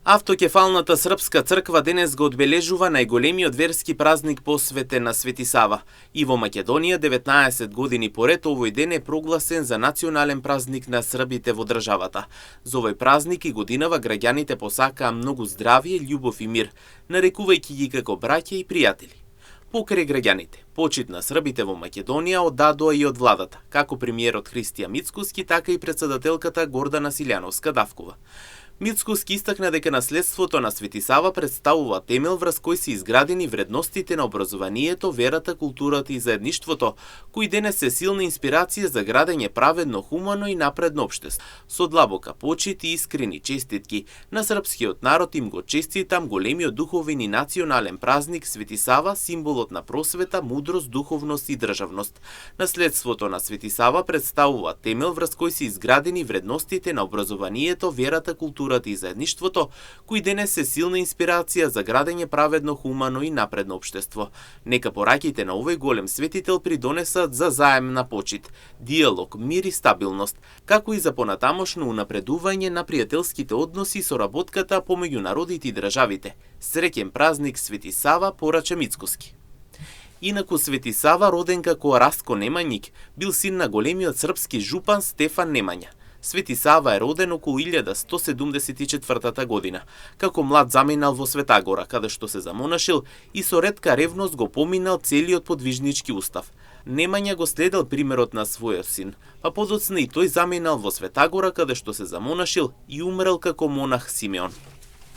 Автокефалната српска црква денес го одбележува најголемиот верски празник посветен на Свети Сава. И во Македонија 19 години поред овој ден е прогласен за национален празник на србите во државата. За овој празник и годинава граѓаните посакаа многу здравје, љубов и мир, нарекувајќи ги како браќа и пријатели. Покрај граѓаните, почит на србите во Македонија оддадоа и од владата, како премиерот Христија Мицкоски, така и претседателката Гордана Силјановска-Давкова. Мицкоски истакна дека наследството на Свети Сава представува темел врз кој се изградени вредностите на образованието, верата, културата и заедништвото, кои денес се силна инспирација за градење праведно, хумано и напредно општество. Со длабока почит и искрени честитки на српскиот народ им го честитам големиот духовен и национален празник Свети Сава, символот на просвета, мудрост, духовност и државност. Наследството на Свети Сава представува темел врз кој се изградени вредностите на образованието, верата, културата и заедништвото, кои денес се силна инспирација за градење праведно, хумано и напредно општество. Нека пораќите на овој голем светител придонесат за заемна почит, диалог, мир и стабилност, како и за понатамошно унапредување на пријателските односи и соработката помеѓу народите и државите. Среќен празник Свети Сава, порача Мицкоски. Инаку Свети Сава, роден како Растко Немањик, бил син на големиот српски жупан Стефан Немања. Свети Сава е роден околу 1174 година. Како млад заминал во Светагора, каде што се замонашил и со ретка ревност го поминал целиот подвижнички устав. Немања го следел примерот на својот син, па подоцна и тој заминал во Светагора, каде што се замонашил и умрел како монах Симеон.